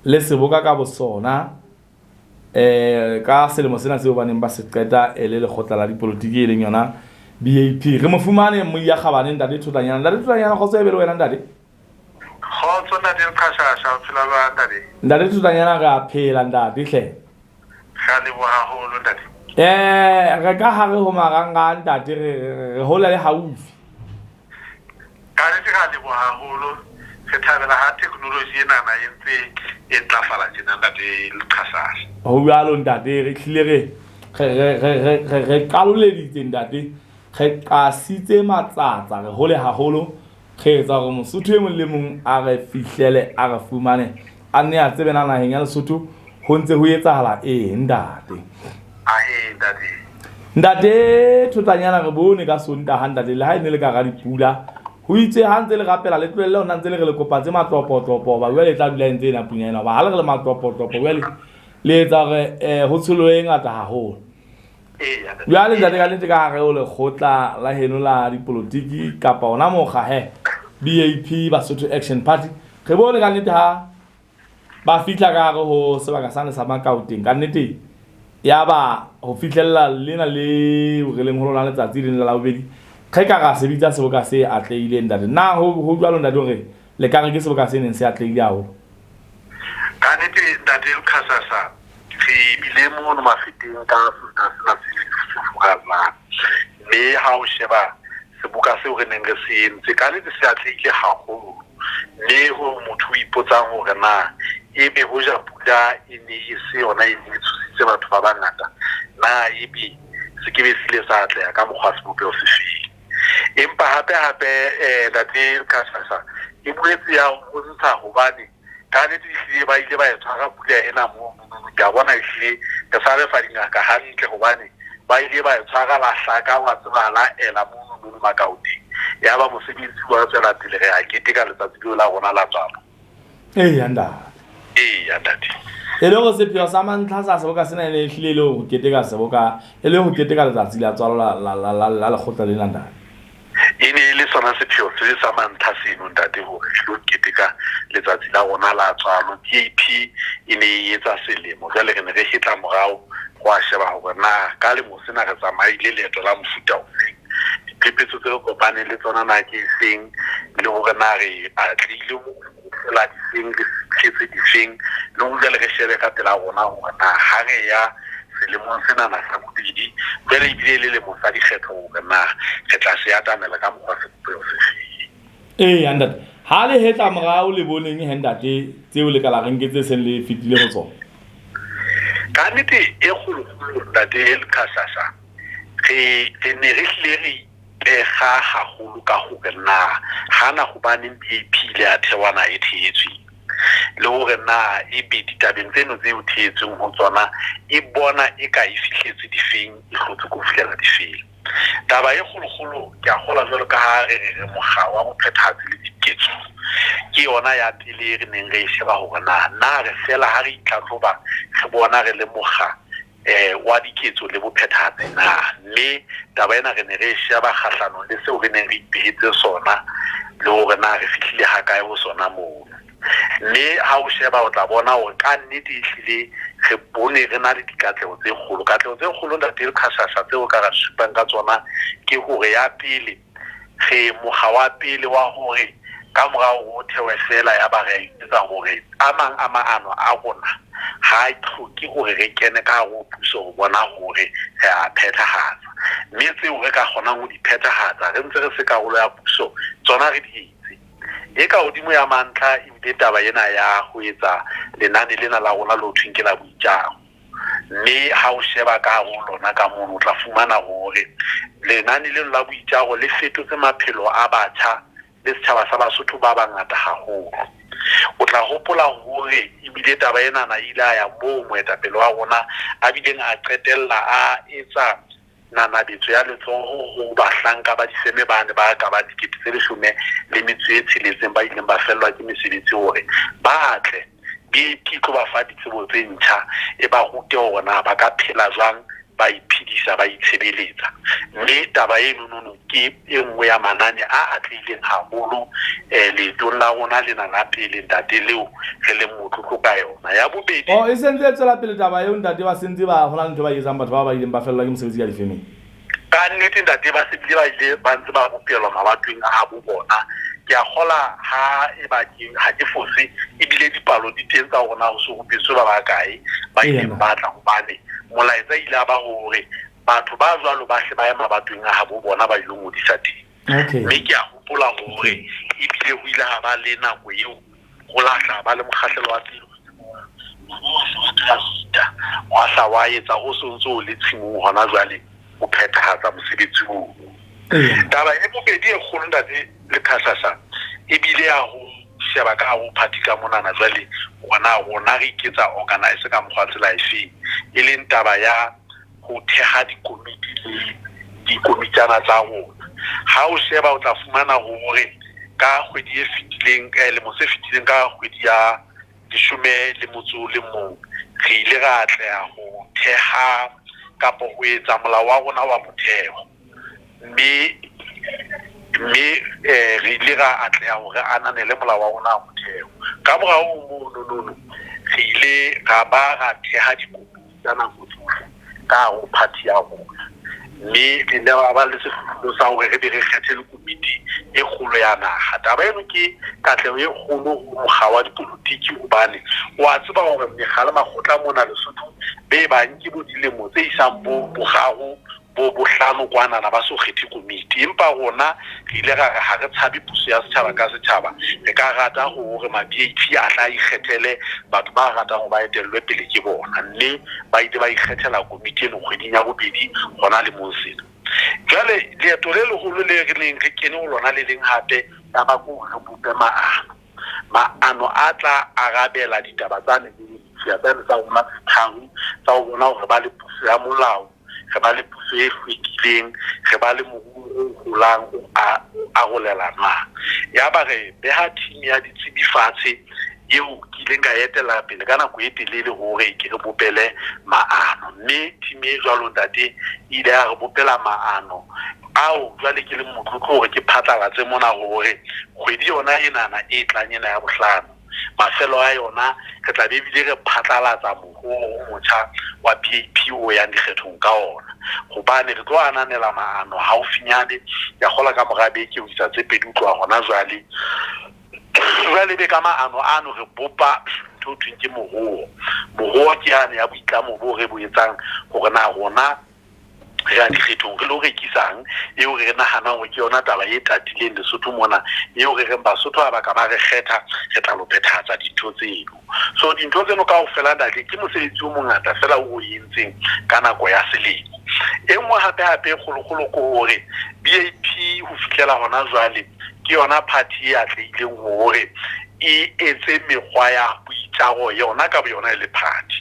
le seboka ka bosona ka selemo sena seo ba neng ba se qeta e le lekgotla la dipolotiki e leng yona BAP. Re mo fumane Moiya Kgabane Ntate Thotanyana. Ntate Thotanyana, kgotso e be le wena ntate. Kgotso Ntate Leqhashasha, o phela jwang ntate? Ntate Thotanyana re a phela ntate hle. Re a leboha haholo ntate. Re ka hare ho marangrang ntate, re hole le haufi. Ka nnete re a leboha haholo. Re thabela ha technology enana e ntse e ntlafala tjena Ntate Leqhashasha. Ho jwalo ntate, re hlile re qaloleditse ntate, re qasitse matsatsa, re hole haholo. Re etsa hore Mosotho e mong le mong a re fihlele, a re fumane, a nne a tsebe na naheng ya Lesotho ho ntse ho etsahala eng ntate. Ahe ntate. Ntate Thotanyana re bone ka Sontaha ntate, le ha e ne le ka hara dipula, ho itse ha ntse le rapela le tlohelle hona ntse le re le kopa tse matlopotlopo hoba jwale e tla dula e ntse e na pula ena, hoba ha le re le matlopotlopo jwale le etsa hore ho tsholohe e ngata haholo. Jwale ntate ka nnete ka hare ho lekgotla la heno la dipolotiki kapa ona mokga he BAP Basotho Action Party, re bone ka nnete ha ba fihla ka hare ho sebaka sane sa Makaoteng, ka nnete ya ba ho fihlella lena le re leng ho lona letsatsi lena la bobedi, re ka ra se bitsa seboka se atlehileng ntate. Na ho jwalo ntate hore le ka re ke seboka se neng se atlehile haholo? Ka nnete ntate Leqhashasha, re bile mono Mafeteng ka Sontaha sena se furallang, mme ha o sheba seboka seo re neng re se entse, ka nnete se atlehile haholo. Mme ho motho o ipotsang hore na ebe hoja pula e ne e se yona e neng e tshositse batho ba bangata, na ebe se ke be se ile sa atleha ka mokgwa wa sebopeho se feng. Empa hape hape Ntate Leqhashasha e boetse ya bontsha hobane ka nnete ehlile ba ile ba e tshwara pula ena mono. Ke a bona ehlile re sa re fa dingaka hantle hobane ba ile ba e tshwara la hlaka wa tseba la ela mono mono Makaoteng. Ya ba mosebetsi wa tswela pele, re a keteka letsatsi leo la rona la tswalo. Eya ntate. Eya ntate. E le hore sepheo sa mantlha sa seboka sena e ne e hlile e le ho keteka seboka, e le ho keteka letsatsi la tswalo la lekgotla lena ntate. E ne e le sona sepheo se sa mantlha seno ntate, hore re lo keteka letsatsi la rona la tswalo. BAP e ne e etsa selemo, jwale re ne re hetla morao ho a sheba hore na ka lemo sena re tsamaile leeto la mofuta ofeng, diphephetso tse re kopaneng le tsona na ke efeng, le hore na re atlehile ho hlola difeng, re fihletse difeng, le hore jwale re shebe ka pela rona hore na ha re ya selemong senana sa bobedi, jwale ebile e le lemo sa dikgetho, hore na re tla se atamela ka mokgwa sebopeho se feng. Eya ntate, ha le hetla morao le boneng he ntate tseo le ka la reng ke tse seng le fetile ho tsona? Ka nnete e kgolokgolo ntate Leqhashasha, re ne re hlile re ipega haholo ka hore na hana hobaneng BAP ile ya thewa na e thehetsweng. Le hore na ebe ditabeng tseno tse o theetsweng ho tsona e bona e ka e fihletse difeng, e hlotse ko fihlela difeng. Taba e kgolokgolo ke a kgolwa jwalo ka ha re re re mokga wa bophethahatsi le diketso ke yona ya pele re neng re e sheba hore na na re fela ha re itlhatlhoba re bona re le mokga wa diketso le bophethahatsi na. Mme taba ena re ne re e sheba kgahlanong le seo re neng re ipehetse sona le hore na re fihlile hakae ho sona mono. Mme ha o sheba o tla bona hore ka nnete ehlile re bone re na le dikatleho tse kgolo. Katleho tse kgolo ntate Leqhashasha tseo ka ra supang ka tsona ke hore ya pele re mokga wa pele wa hore ka mora hore o thewe fela ya ba re a iketsa hore a mang a maano a rona ha a hloke hore re kene ka hare ho puso ho bona hore re a phethahatsa. Mme tseo re ka kgonang ho di phethahatsa re ntse re se karolo ya puso tsona re di etse. E ka hodimo ya mantlha ebile taba ena ya ho etsa lenane lena la rona le ho thweng ke la boitjaro. Mme ha o sheba ka hare ho lona ka mono o tla fumana hore lenane leno la boitjaro le fetotse maphelo a batjha le setjhaba sa Basotho ba bangata haholo. O tla hopola hore ebile taba enana e ile a ya moo moetapele wa rona a bileng a qetella a etsa nanabetso ya letsoho ho bahlanka ba difeme bane ba ka bang 16,000 ba ileng ba fellwa ke mesebetsi hore ba tle BAP e tlo ba fa ditsebo tse ntjha, e ba rute hore na ba ka phela jwang, ba iphedisa, ba itshebeletsa. Mme taba eno nono ke e nngwe ya manane a atlehileng haholo leetong la rona lena la pele ntate leo re leng motlotlo ka yona. Ya bobedi. Oh, e sentse e tswela pele taba eo ntate, ba sentse ba hona le ntho ba e etsang batho ba ba ileng ba fellwa ke mosebetsi ka difemeng. Ka nnete ntate ba se bile ba ile ba ntse ba rupelwa mabatoweng a habo bona. Ke a kgola ha eba ke ha ke fose ebile dipalo di teng tsa hore na ho se rupetswe ba bakae ba ileng ba tla, hobane molaetsa ile a ba hore batho ba jwalo ba hle ba ye mabatoweng a habo bona ba ilo ngodisa teng. Mme ke a hopola hore ebile ho ile ha ba le nako eo ho lahla ba le mokgahlelo wa pele wa hla wa etsa ho se ntse o le tshimong hona jwale ho phethahatsa mosebetsi oo. Taba e bobedi e kgolo ntate Leqhashasha ebile ya ho sheba ka hare ho party ka monana jwale hore rona re iketsa organize ka mokgwa tsela efeng, e leng taba ya ho theha dikomiti le dikomitjana tsa rona. Ha o sheba o tla fumana hore ka kgwedi e fetileng, lemo se fetileng ka kgwedi ya 11 re ile ra atleha ho theha kapa ho etsa molao wa rona wa motheo. Mme re ile ra atleha hore ananele molao wa rona wa motheo. Ka mora ho mononono re ile ra ba ra theha dikomiti tsa nako tsohle ka hare ho party ya rona. Mme re ile ra ba le sehlohlolo sa hore re be re kgethe le komiti e kgolo ya naha. Taba eno ke katleho e kgolo ho mokga wa dipolotiki hobane wa tseba hore mekga le makgotla mona Lesotho be bang ke bo dilemo tse isang bo boraro bo bohlano kwanana ba so kgethe komiti. Empa rona re ile ra re ha re tshabe puso ya setjhaba ka setjhaba, re ka rata hore ma-B_A_P a tla ikgethele batho ba ratang hore ba etellwe pele ke bona. Mme ba ile ba ikgethela komiti eno kgweding ya bobedi hona lemong sena. Jwale leeto le leholo le re neng re kene ho lona le leng hape ya ba ke hore re bope maano. Maano a tla arabela ditaba tsane le ditshiya tsane tsa rona tse tharo tsa ho bona hore ba le puso ya molao, re ba le puso e hlwekileng, re ba le moruo o holang o arolelanwang. Yaba re beha team ya ditsebi fatshe eo ke ileng ka etella pele ka nako e telele hore ke re bopele maano. Mme team e jwalo ntate e ile ya re bopela maano ao jwale ke leng motlotlo hore ke phatlalatse mona hore kgwedi yona enana e tlang ena ya bohlano mafelo a yona re tla be ebile re phatlalatsa moruo o motjha wa B_A_P o yang dikgethong ka ona. Hobane re tlo ananela maano haufinyane, ke a kgolwa ka mora beke ho isa tse pedi ho tloha hona jwale. Jwale ebe ka maano ano re bopa ntho ho thweng ke moruo. Moruo ke yane ya boitlamo bo re bo etsang hore na rona re ya dikgethong re lo rekisang eo re nahanang hore ke yona taba e tatileng Lesotho mona, eo re reng Basotho ha ba ka ba re kgetha re tla lo phethahatsa dintho tseno. So dintho tseno kaofela ntate ke mosebetsi o mongata fela o o entseng ka nako ya selemo. E nngwe hape hape e kgolokgolo ke hore B_A_P ho fihlela hona jwale ke yona party e atlehileng hore e etse mekgwa ya boitjaro yona ka boyona e le party.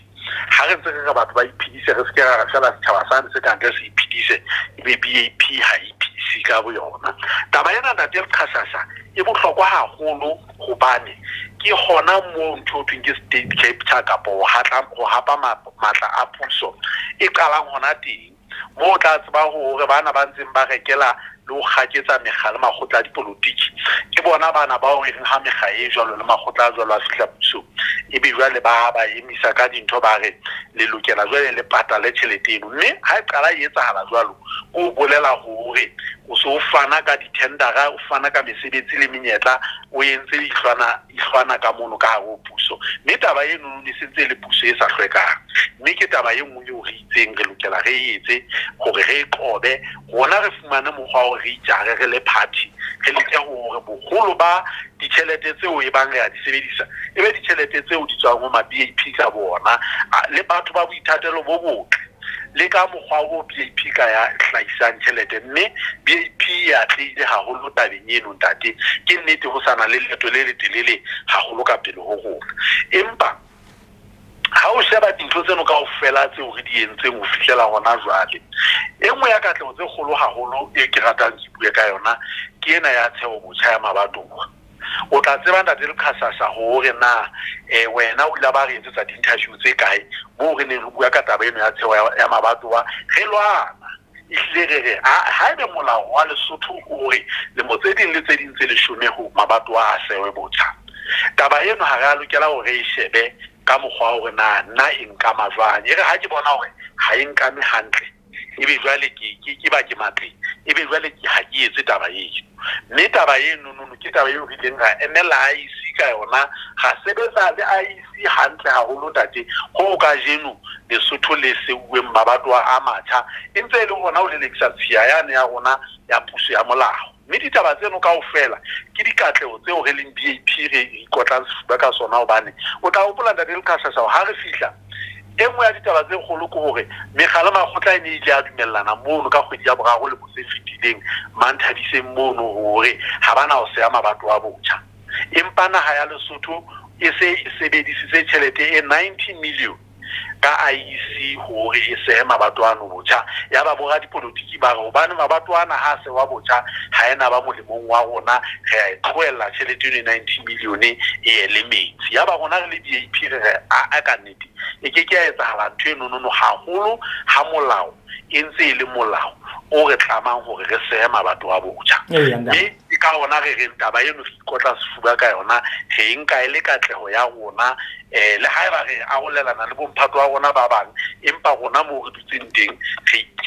Ha re ntse re re batho ba iphedise, re se ke ra re fela setjhaba sane se kantle se iphedise, ebe BAP ha e iphedise ka boyona. Taba ena, Ntate Leqhashasha, e bohlokwa haholo hobane ke hona moo ntho ho thweng ke state capture kapa ho hapa matla a puso e qalang hona teng. Moo o tla tseba hore bana ba ntseng ba rekela le ho kgaketsa mekga le makgotla a dipolotiki ke bona bana bao e reng ha mekga e jwalo le makgotla a jwalo a fihla pusong, ebe jwale ba ba emisa ka dintho, ba re le lokela jwale le patale tjhelete eno. Mme ha e qala e etsahala jwalo, ke ho bolela hore o se o fana ka dithendara, o fana ka mesebetsi le menyetla, o entse ihlwana ka mono ka hare ho puso. Mme taba eno e sentse e le puso e sa hlwekang. Mme ke taba e nngwe eo re itseng re lokela re e etse hore re e qobe, rona re fumane mokgwa wa hore re itjare re le party, re leke hore boholo ba ditjhelete tseo e bang re a di sebedisa e be ditjhelete tseo di tswang ho ma-BAP ka bona, le batho ba boithatelo bo botle, le ka mokgwa o BAP ka ya hlahisang tjhelete. Mme BAP e atlehile haholo tabeng eno, ntate. Ke nnete ho sana le leeto le letelele haholo ka pele ho rona, empa ha o sheba dintho tseno kaofela tseo re di entseng ho fihlela hona jwale, e nngwe ya katleho tse kgolo haholo e ke ratang ke bue ka yona ke ena ya tsheho botjha ya mabatowa. O tla tseba, Ntate Leqhashasha, hore na wena o ile ba re etsetsa di-interview tse kae moo re neng re bua ka taba eno ya tsheho ya mabatowa, re lwana ehlile re re haebe molao wa Lesotho o re lemo tse ding le tse ding tse leshome ho mabatowa a sewe botjha, taba eno ha re a lokela hore re e shebe ka mokgwa wa hore na nna e nkama jwang. E re ha ke bona hore ha e nkame hantle, ebe jwale ke ba ke matleng, ebe jwale ke ha ke etse taba eno. Mme taba eno nono ke taba eo re ileng ra emela IEC ka yona, ra sebetsa le IEC hantle haholo, ntate, ho kajeno Lesotho le seuweng mabatowa a matjha, e ntse e le hona ho lelekisa tshiya yane ya rona ya puso ya molao. Mme ditaba tseno kaofela ke dikatleho tseo re leng BAP re ikotlang sefuba ka sona, hobane o tla hopola, Ntate Leqhashasha, ha re fihla, e nngwe ya ditaba tse kgolo ke hore mekga le makgotla e ne ile a dumellana mono ka kgwedi ya boraro lemo se fetileng Manthabiseng mono hore ha ba na ho seha mabatowa botjha. Empa naha ya Lesotho e se e sebedisitse tjhelete e 90 million ka IEC hore e sehe mabatowa ano botjha. Ya ba boradipolotiki ba re hobane mabatowa ana ha a sehwa botjha ha ena ba molemong wa rona, re a e tlohella tjhelete eno e 90 million e ye le metsi. Ya ba rona re le BAP re re a ka nnete e ke ke ya etsahala ntho eno nono, haholo ha molao e ntse e le molao o re tlamang hore re sehe mabatowa botjha. Mme ke ka hona re reng taba eno re ikotla sefuba ka yona, re e nka e le katleho ya rona. Le haeba re arolelana le bomphato wa rona ba bang, empa rona moo re dutseng teng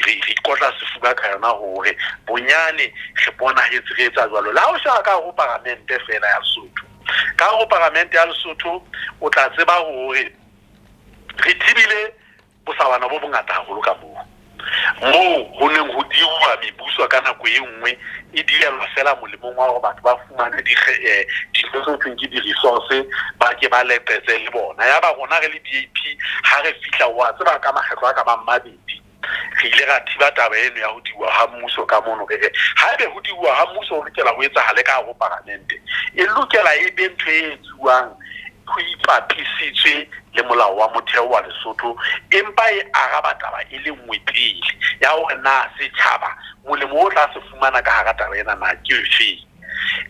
re ikotla sefuba ka yona hore bonyane re bonahetse re etsa jwalo. Le ha o sheba ka hare ho paramente fela ya Lesotho, ka hare ho paramente ya Lesotho o tla tseba hore re thibile bosawana bo bongata haholo ka moo, moo ho neng ho diuwa mebuso ka nako e nngwe e dielwa fela molemong wa hore batho ba fumane dintho tse thweng ke di-resource, ba ke ba leqetse le bona. Ya ba rona re le BAP ha re fihla, wa tseba, ka makgetlo a ka bang mabedi re ile ra thiba taba eno ya ho diuwa ha mmuso ka mono. Re re haebe ho diuwa ha mmuso ho lokela ho etsahale ka hare ho paramente, e lokela e be ntho e etsuwang ho ipapisitswe le molao wa motheo wa Lesotho, empa e araba taba e le nngwe pele ya hore na setjhaba molemo o tla se fumana ka hara taba ena na ke efeng.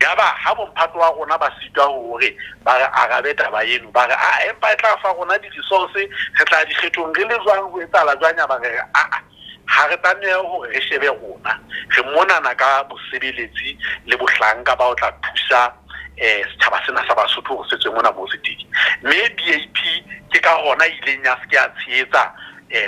Yaba ha bomphato wa rona ba sitwa hore ba re arabe taba eno, ba re a empa e tla fa rona di-resource, re tla dikgethong re le jwang, ho etsahala jwang, ya ba re re aa ha re tlameha hore re shebe rona re monana ka bosebeletsi le bohlanka ba ho tla thusa setjhaba sena sa Basotho hore se tswe mona moo se teng. Mme BAP ke ka hona ileng ya se ke ya tshehetsa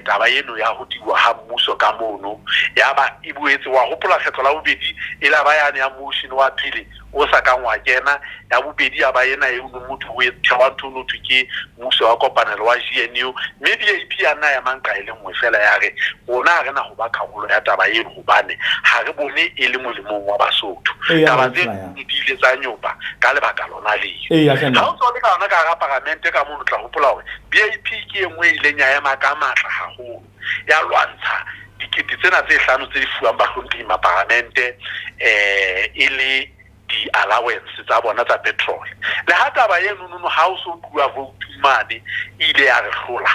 taba eno ya ho diuwa ha mmuso ka mono. Ya ba e boetse wa hopola kgetlo la bobedi e la ba yane ya motion wa pele o sa kang wa kena, ya bobedi ya ba ena e no motho o e thewa ntho no thwe ke mmuso wa kopanelo wa GNU. Mme BAP ya nna ya manka e le nngwe fela ya re rona ha re na ho ba karolo ya taba eno hobane ha re bone e le molemong wa Basotho. Taba tse di ile tsa nyopa ka lebaka lona leo. Ha o tswa le ka yona ka hara paramente ka mono, tla hopola hore BAP ke e nngwe e ileng ya ema ka matla haholo ya lwantsha dikete tsena tse hlano tse di fuwang bahlomphehi maparamente e le di-allowance tsa bona tsa petrol. Le ha taba enonono ha o so tluwa voting mane e ile ya re hlola,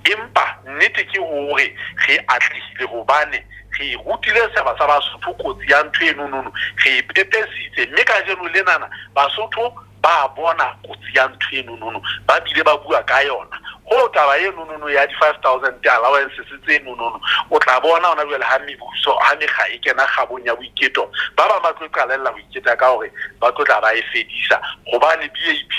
empa nnete ke hore re atlehile hobane re rutile setjhaba sa Basotho kotsi ya ntho enonono, re e pepesitse, mme kajeno lenana Basotho ba bona kotsi ya ntho enonono, ba bile ba bua ka yona. Ho taba enonono ya di-5 000 allowances tse nonono, o tla bona hona jwale ha mebuso, ha mekga e kena kgabong ya boiketo, ba bang ba tlo qalella ho iketa ka hore ba tlo tla ba e fedisa, hobane BAP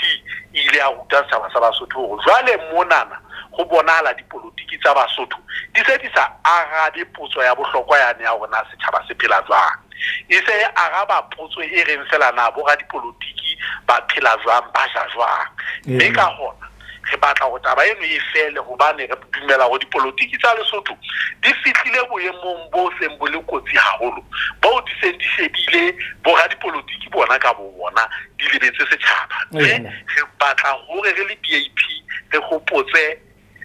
e ile ya ruta setjhaba sa Basotho hore jwale monana ho bonahala dipolotiki tsa Basotho di se di sa arabe potso ya bohlokwa yane ya hore na setjhaba se phela jwang, e se e araba potso e reng fela na boradipolotiki ba phela jwang, ba ja jwang. Mme ka hona re batla hore taba eno e fele, hobane re dumela hore dipolotiki tsa Lesotho di fihlile boemong bo seng bo le kotsi haholo, bo di seng di shebile boradipolotiki bona ka bo bona, di lebetse setjhaba. Mme re batla hore re le BAP re hopotse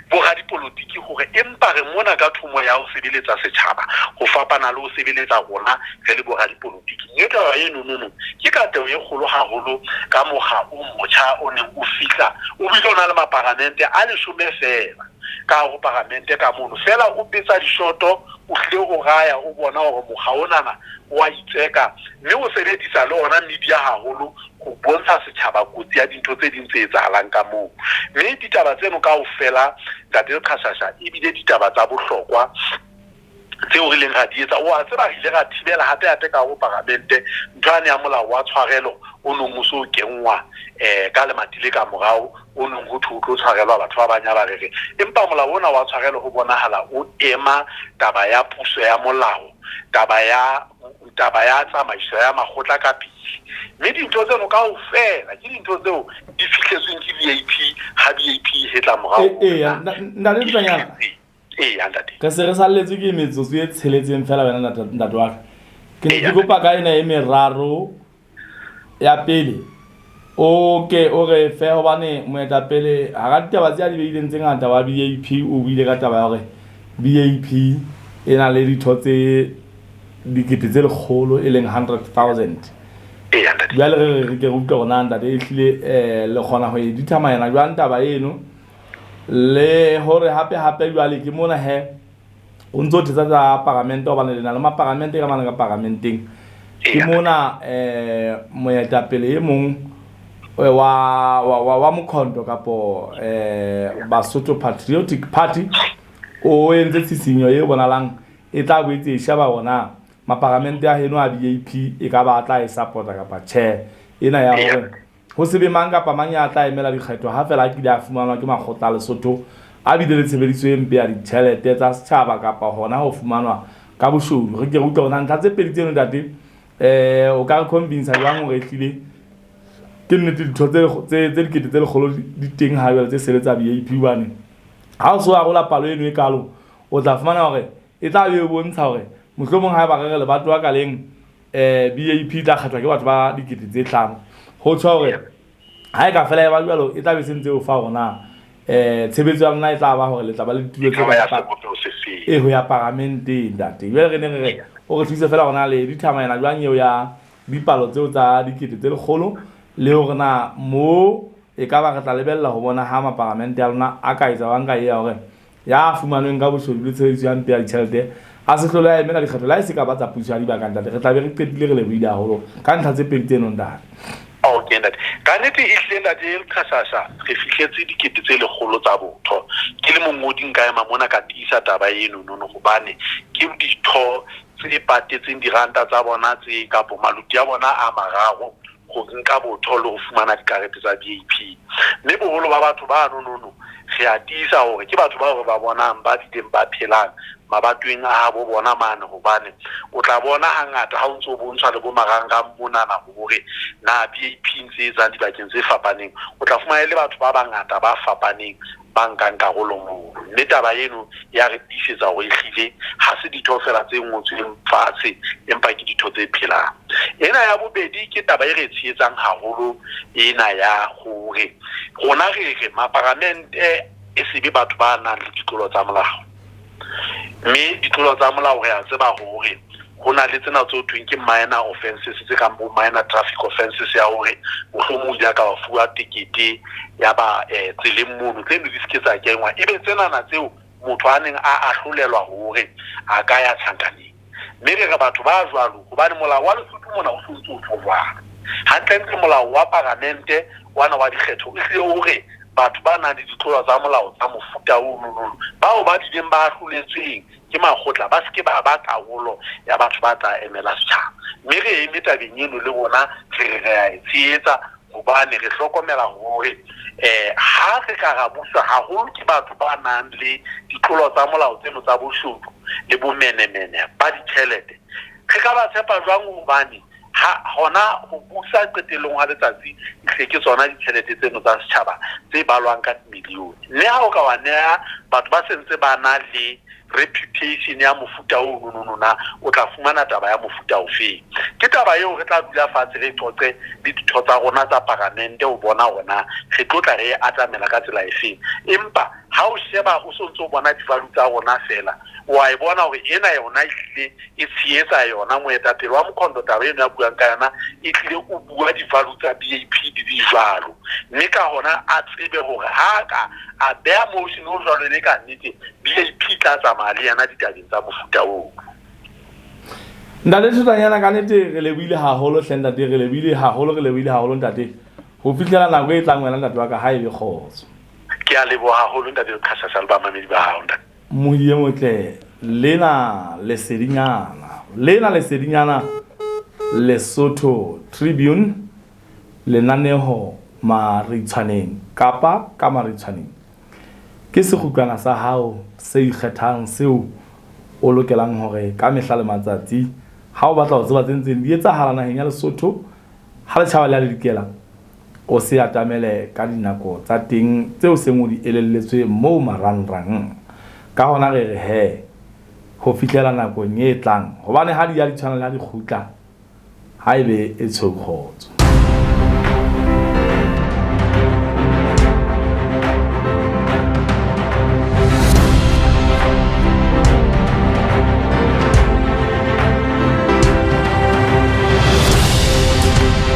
boradipolotiki hore empa re mona ka thomo ya ho sebeletsa setjhaba, ho fapana le ho sebeletsa rona re le boradipolotiki. Mme taba enonono ke katleho e kgolo haholo ka mokga o motjha o neng o fihla, o bile o na le maparamente a 10 feela ka ho paramente ka mono fela, o betsa dishoto, o hlile o raya, o bona hore mokga onana wa itseka, mme o sebedisa le ona media haholo ho bontsha setjhaba kotsi ya dintho tse ding tse etsahalang ka moo. Mme ditaba tseno kaofela, Ntate Leqhashasha, ebile ditaba tsa bohlokwa tseo re ileng ra di etsa. O a tseba, re ile ra thibela hape hape ka ho paramente ntho yane ya molao wa tshwarelo o nong o so kenngwa ka lemati le ka morao, o nong ho thwe o tlo tshwarelwa batho ba bang ya ba re re, empa molao ona wa tshwarelo ho bonahala o ema taba ya puso ya molao, taba ya tsamaiso ya makgotla ka pele. Mme dintho tseno kaofela ke dintho tseo di fihletsweng ke BAP ha BAP e hetla morao. Eya, ntate Ntlanyana. Eya, ntate. Re se re salletswe ke metsotso e 6 fela, wena ntate wa ka. Ke ne ke kopa ka ena e meraro ya pele o ke o re fe, hobane moetapele hara ditaba tse a di beileng tse ngata wa BAP, o buile ka taba ya hore BAP e na le ditho tse 100,000, e leng 100 000. Eya, ntate. Jwale re ke re utlwe hore na, ntate, e hlile le kgona ho e determine jwang taba eno, le hore hape hape jwale ke mona he o ntso thetsa tsa paramente, hobane le na le maparamente ka mane ka paramenteng. Ke mona moetapele e mong wa Mokhonto kapo Basotho Patriotic Party o entse tshisinyo e bonalang e tla boetse e sheba hore maparamente a heno a BAP e ka ba tla e support kapa tjhe, ena ya hore ho se be mang kapa mang ya tla emela dikgetho ha fela a kile a fumanwa ke makgotla a Lesotho a bile le tshebediso e mpe ya ditjhelete tsa setjhaba kapa hona ho fumanwa ka boshodu. Re ke re utlwe hore na ntlha tse pedi tseno, ntate, o ka re convince jwang hore ehlile ke nnete ditho tse 100,000 di teng ha jwale tse sebetsa BAP, hobane ha o so arola palo eno e kalo, o tla fumana hore e tla be e bontsha hore mohlomong ha eba re re lebatowa ka leng BAP e tla kgethwa ke batho ba 5 000, ho tjho hore ha e ka fela e ba jwalo, e tla be se ntse o fa hore na tshebetso ya lona e tla ba hore le tla ba le ditulo tse Taba ya ka sebopeho se feng. E ho ya paramenteng, ntate. Jwale re ne re re o re thuse fela hore na le determine jwang eo ya dipalo tseo tsa 100,000, le hore na mo e ka ba re tla lebella ho bona ha maparamente a lona a ka etsa jwang ka e ya hore ya fumanweng ka boshodu le tshebediso ya mpe ya ditjhelete a se hlole a emela dikgetho, le ha e se ka ba tsa puso ya dibaka. Ntate, re tla be re qetile, re lebohile haholo ka ntlha tse pedi tseno, ntate. Okay, ntate. Ka nnete ehlile, ntate Leqhashasha, re fihletse 100,000 tsa botho. Ke le mongodi nka ema mona ka tiisa taba eno nono, hobane ke ditho tse patetseng diranta tsa bona tse kapo maluti a bona a mararo ho nka botho le ho fumana dikarete tsa BAP. Mme boholo ba batho ba nonono re a tiisa hore ke batho bao re ba bonang ba bileng ba phelang mabatoweng a habo bona mane, hobane o tla bona hangata ha o ntso bontshwa le bo marangrang monana hore na BAP ntse e etsang dibakeng tse fapaneng, o tla fumana e le batho ba bangata ba fapaneng ba nkang karolo moo. Mme taba eno ya re tiisetsa hore ehlile ha se ditho fela tse ngotsweng fatshe, empa ke ditho tse phelang. Ena ya bobedi ke taba e re tshehetsang haholo, ena ya hore rona re re maparamente e se be batho ba nang le ditlolo tsa molao. Mme ditlolo tsa molao re a tseba hore ho Ho na le tsena tse ho thweng ke minor offences, tse kang bo minor traffic offences, ya hore mohlomong o ile ka wa fuwa tekete ya ba tseleng mono, tseno di se ke tsa kengwa, ebe tsenana tseo motho a neng a ahlolelwa hore a ka ya tjhankaneng. Mme re re batho ba jwalo, hobane molao wa Lesotho mona o sontse o tjho jwalo hantlentle, molao wa paramente wana wa dikgetho o hlile o re batho ba nang le ditlolo tsa molao tsa mofuta ono bao ba bileng ba ahloletsweng ke makgotla ba se ke ba ba karolo ya batho ba tla emela setjhaba. Mme re eme tabeng eno le rona, re re re a e tshehetsa, hobane re hlokomela hore ha re ka ra buswa haholo ke batho ba nang le ditlolo tsa molao tseno tsa boshodu le bomenemene ba ditjhelete, re ka ba tshepa jwang? Hobane ha hona ho busa qetellong ha letsatsi ehlile ke tsona ditjhelete tseno tsa setjhaba tse balwang ka dimilione. Mme ha o ka wa neha batho ba sentse ba na le reputation ya mofuta o nononona, o tla fumana taba ya mofuta ofeng? Ke taba eo re tla dula fatshe re qoqe le ditho tsa rona tsa paramente ho bona hore na re tlo tla re e atamela ka tsela efeng. Empa ha o sheba o so ntso o bona di-value tsa rona feela, wa e bona hore ena yona ehlile e tshehetsa yona moetapele wa Mkhonto. Taba eno ya buang ka yona e tlile o bua di-value tsa BAP di di jwalo, mme ka hona a tsebe hore ha ka a beha motion o jwalo, le ka nnete BAP tla tsamaya le yena ditabeng tsa mofuta oo. Ntate Thotanyana, ka nnete re lebohile haholo hle ntate, re lebohile haholo, re lebohile haholo ntate. Ho fihlela nako e tlang wena ntate wa ka, ha e be kgotso. Ke a leboha haholo ntate Leqhashasha le bamamedi ba hao ntate. Mohi e motle, lena lesedinyana, lena lesedinyana, Lesotho Tribune, lenaneho Maritshwaneng kapa ka Maritshwaneng. Ke sekgutlwana sa hao se ikgethang seo o lokelang hore ka mehla le matsatsi ha o batla ho tseba tse ntseng di etsahala naheng ya Lesotho ha le tjhaba le ya le dikela, o se atamele ka dinako tsa teng tseo seng o di elelletswe moo marangrang. Ka hona re re he, ho fihlela nakong e tlang, hobane ha di ya di tshwana le ha di kgutla, ha ebe e tshweu kgotso.